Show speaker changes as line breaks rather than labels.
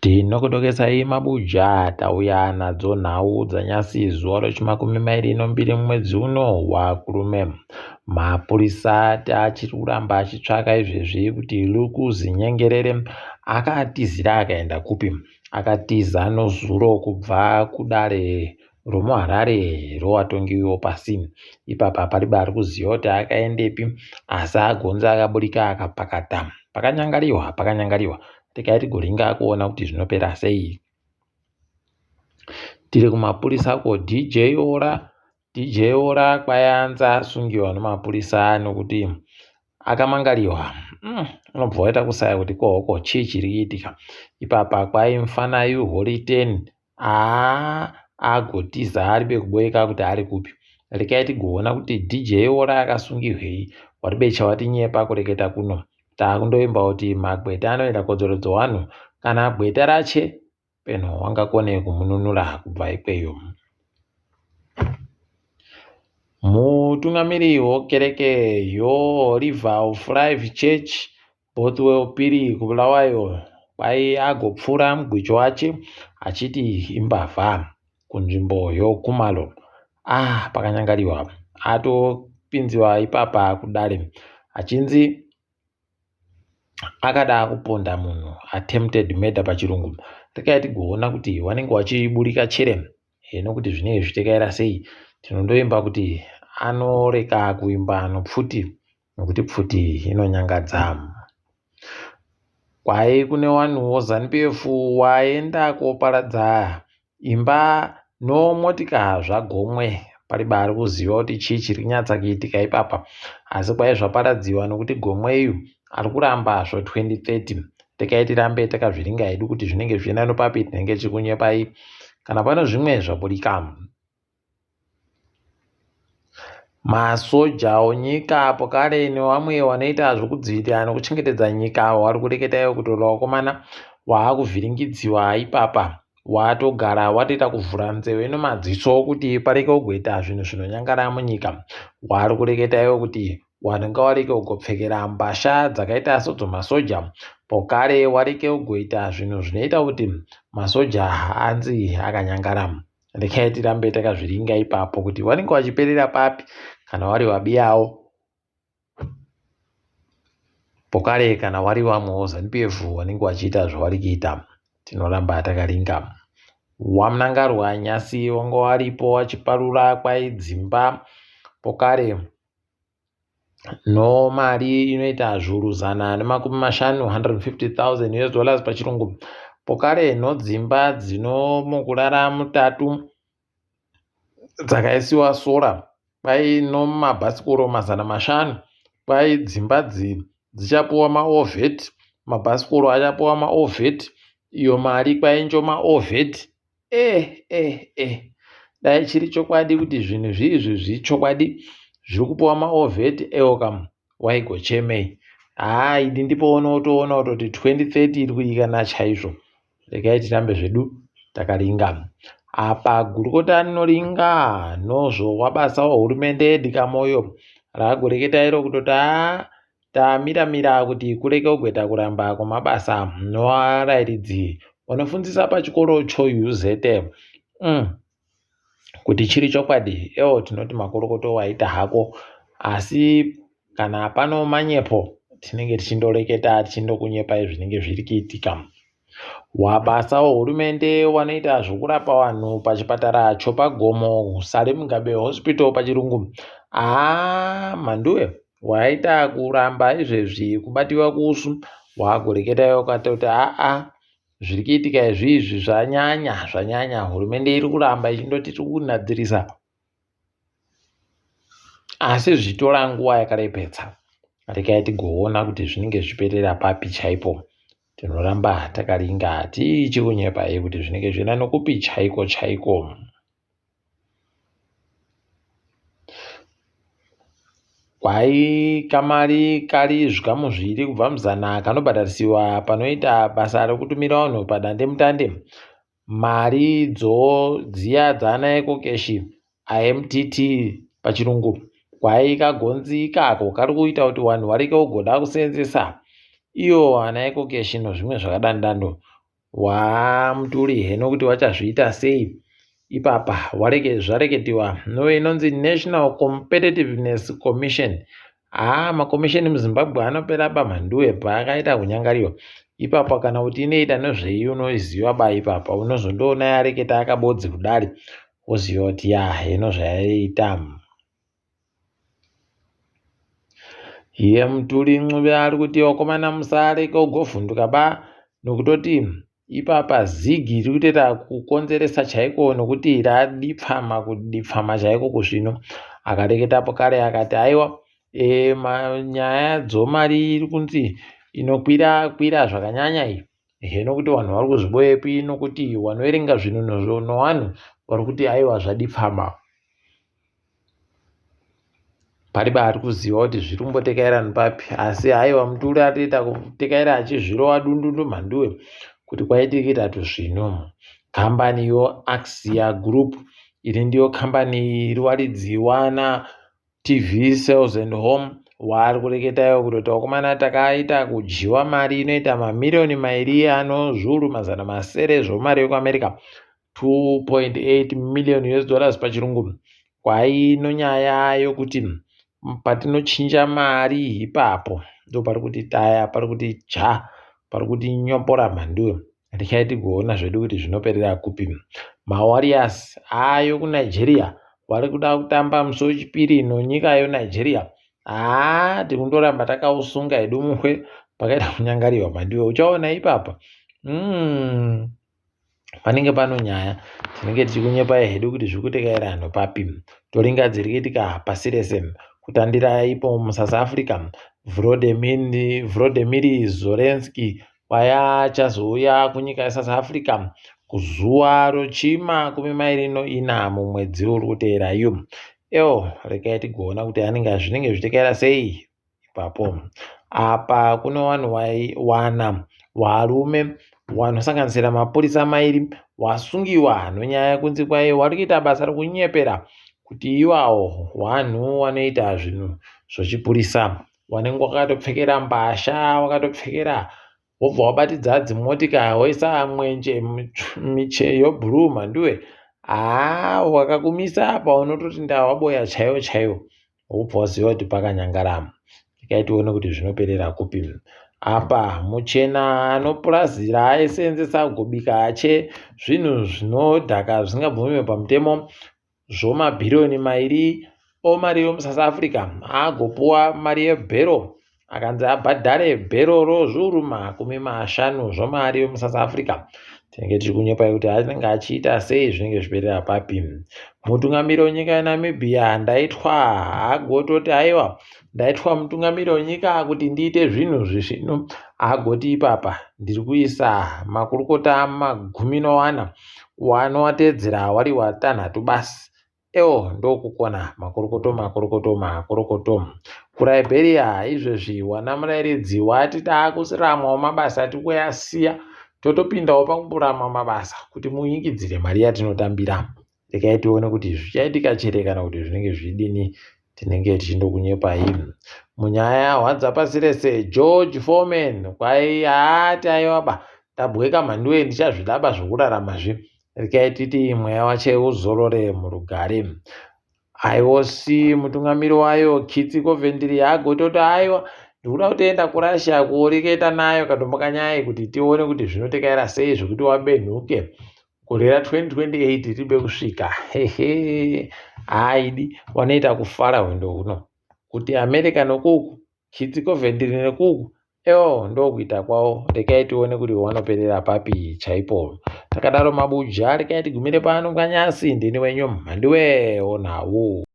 Tinokudokesai mabuja tauya nadzo nhau dzanyasi zuva rechimakumi mairi nombiri mumwedzi uno waKurume. Mapurisa achiri kuramba achitsvaka izvezvi kuti Luke Zinyengerere akatizira akaenda kupi. Akatiza nozuro kubva kudare romuHarare rowatongi wopasi. Ipapa paribe ari kuziva kuti akaendepi asi agonzi akaburika akapakata. Pakanyangariwa pakanyangariwa Regai tigoringa kuona kuti zvinopera sei. Tiri kumapurisa ko DJ Ora DJ Ora kwayanza asungiwa nemapurisa nokuti akamangariwa unobva waita kusaya kuti kohoko chii chiri kuitika ipapa kwai mfanayu holy ten aa agotiza ari bekuboeka kuti ari kupi rekai tigoona kuti dj ora akasungirwei waribecha watinyepa kureketa kuno Takundoimba kuti magweta anoenda kodzero dzewanhu kana gweta rache peno wangakone kumununura kubva ikweyo. Mutungamiri wokereke yoRiver of Life Church Bothwell Piri kuBulawayo kwai agopfura mugwicho wache achiti imbavha kunzvimbo yoKumalo. Ah, pakanyangariwa atopinziwa ipapa kudare achinzi akada kuponda munhu attempted murder pachirungu. Rekai tigoona kuti wanenge wachiburika chere heno kuti zvinenge zvichitekaira sei. Tinondoimba kuti anoreka kuimba nopfuti nokuti pfuti inonyangadza. Kwai kune wanhu woZanu PF waenda koparadza imba nomotika zvagomwe pari baari kuziva kuti chii chiri kunyatsa kuitika ipapa asi kwai zvaparadziwa nokuti gomwe iyu ari kuramba zvo 2030 tekai tirambe takazviringa hedu kuti zvinenge zvichienda nopapi tinenge tichikunyepai kana pano zvimwe zvaburika. Masoja onyika apo kare nevamwe vanoita zvekudzivirira nekuchengetedza nyika vari kureketa ivo kuti vakomana waakuvhiringidziwa ipapa watogara watoita kuvhura nzeve nemadziso kuti pareke kugoita zvinhu zvinonyangara munyika. Wari kureketa ivo kuti vanhu ngavareke kugopfekera mbasha dzakaita sedzomasoja pokare wareke kugoita zvinhu zvinoita kuti masoja anzi akanyangara. Rekai tirambe takazviringa ipapo kuti vanenge vachiperera papi kana vari vabiyawo pokare kana vari vamwewo ZanuPF vanenge vachiita zvavari kuita tinoramba takaringa. WaMnangarwa nyasi wanga waripo wachiparura kwai dzimba pokare No mari inoita zviuru zana nemakumi mashanu 150,000 US dollars pachirungu pokare no dzimba dzinomukurara mutatu dzakaisiwa sora kwai no mabhasikoro mazana mashanu kwai dzimba dzi dzichapuwa maovet mabhasikoro achapuwa maovet iyo mari kwainjo maovet Eh eh eh dai chiri chokwadi kuti zvinhu zviizvi zvichokwadi zviri kupiwa maovheti eokam waigochemei haa idi ndipo unotoona kutoti 2030 iri kuikana chaizvo regai tirambe zvedu takaringa apa gurukota rinoringa nozvowabasa wahurumende dikamoyo ragoreketa iro kutoti haa Tamira mira kuti kurege kugweta kuramba kwemabasa novarairidzi vanofundzisa pachikoro choUZ. Kuti chiri chokwadi ewo tinoti makorokoto waita hako asi kana pano manyepo tinenge tichindoreketa tichindokunyepai zvinenge zviri kuitika. Wabasa wehurumende wanoita zvekurapa vanhu pachipatara chopaGomo Sally Mugabe Hospital pachirungu. Haa Mhanduwe waita kuramba izvezvi kubatiwa kusu wakureketa iwe ukatoti aa zviri kuitika izvi izvi zvanyanya zvanyanya hurumende iri kuramba ichindoti tiri kunadzirisa asi zvichitora nguva yakarebetsa regai tigoona kuti zvinenge zvichiperera papi chaipo tinoramba takaringa tichikunyepai kuti zvinenge zvichienda nokupi chaiko chaiko Kwai kamari kari zvikamu zviviri kubva muzana kanobhadharisiwa panoita basa rekutumira vanhu padandemutande. Mari dzo dziya dzaana Ecocash, IMTT pachirungu. Kwai kagonzi ikako kari kuita kuti vanhu varege kugoda kuseenzesa iyo ana Ecocash nozvimwe zvakadandando. WaMutuli heno kuti wachazviita sei ipapa zvareketiwa noinonzi National Competitiveness Commission. Haa makomisheni muZimbabwe anopera pamhanduwe paakaita kunyangariwa ipapa kana kuti inoita nezvei unoiziva ba ipapa unozondoona yareketa akabodzi kudari woziva kuti ya heno zvayaiita. Iye Mutuli Ncube ari kuti vakomana musareke ugovhunduka ba nokutoti ipapa zigi riri kutoita kukonzeresa chaiko nokuti radipfama kudipfama chaiko kuzvino. Akareketapo kare akati aiwa e, nyaya dzomari iri kunzi inokwira kwira zvakanyanya iyi heno kuti vanhu vari kuzviboepi nokuti wanoverenga zvinhu nowanhu vari kuti aiwa zvadipfama. Pariba ari kuziva kuti zviri kumbotekaira nepapi asi haiwa mutuli atoita kutekaira achizvirova dundundu mhanduwe kuti kwaitikita tuzvinu. Kambani yo Axia Group iri ndiyo kambani iri waridziwa na TV Sales and Home waari kureketa iwo kutoti vakomana takaita kudyiwa mari inoita mamiriyoni mairi ano zviuru mazana masere zvomari yekuAmerica 2.8 million US dollars pachirungu kwaino nyaya yokuti patinochinja mari ipapo ndo pari kuti taya pari kuti ja pari kuti nyopora mhanduwe rekai tigoona zvedu kuti zvinoperera kupi mawarriors ayo kunigeria vari kuda kutamba musi wechipiri nonyika yonigeria haa tikundoramba takausunga hedu muhwe pakaita kunyangariwa mhanduwe uchaona ipapa mm. Panenge pano nyaya tinenge tichikunyepai hedu kuti zviri kutekaira anhu papi. Toringa dziri kuitika pasi rese. Kutandira ipo muSouth Africa, Volodymyr Zelensky kwaya achazouya kunyika yeSouth Africa kuzuva rochimakumi mairi noina mumwedzi uri kuteera yu. Eo, regai tigoona kuti anenge zvinenge zvichitekaira sei. ipapo. Apa kune vanhu wana varume vanosanganisira mapurisa mairi wasungiwa nenyaya yekunzi kwai wari kuita basa rekunyepera kuti iwawo vanhu vanoita zvinhu zvechipurisa. Wanenge wakatopfekera mbasha wakatopfekera wobva wabatidza dzimotika woisa mwenje micheyo bhuruu mhanduwe haa wakakumisa apa unototi ndawaboya chaiwo chaiwo wobva waziva kuti pakanyangarama regai tione kuti zvinoperera kupi apa muchena anopurazi raaisenzesa kugobika ache zvinhu zvinodhaka zvisingabvumiwe pamutemo zvomabhiriyoni mairi omari yomuSouth Africa agopuwa mari yebhero akanzi abhadhare bhero rozviuru makumi mashanu zvomari yomuSouth Africa. Tinenge tiri kunyepa kuti anenge achiita sei zvinenge zviperera papi. Mutungamiri wenyika yeNamibia ndaitwa agototi aiwa ndaitwa mutungamiri wenyika kuti ndiite zvinhu zvisvinu agoti ipapa ndiri kuisa makurukota magumi nowana wanowateedzera wari watanhatu basi Ewo ndokukona makorokoto makorokoto makorokoto. KuLiberia izvezvi wana murairidzi wati taakuramwawo mabasa tikuyasiya totopindawo pakuramwa mabasa kuti muingidzire mari yatinotambira. Regai tione kuti zvichaitika chere kana kuti zvinenge zvidini tinenge tichindokunyepai. Munyaya hwadza pasi rese George Foreman kwai haati aiwaba ndabweka mhanduwe ndichazvidaba zvokurarama zve Regai titi mweya wache uzorore murugare. IOC mutungamiri wayo Kitsi Coventry agototi aiwa ndikuda kutoenda kuRussia kuoreketa nayo katombo kanyaya kuti tione kuti zvinotekaira sei zvekuti wabenhuke gore ra 2028 ribe kusvika hehe haidi wanoita kufara hwendo huno kuti America nokuku Kitsi Coventry nekuku Ewo ndokuita kwavo rekai tione kuti wanoperera papi chaipo. Takadaro mabuja rekai tigumire pano kanyasi ndini wenyu Mhanduwe onhau.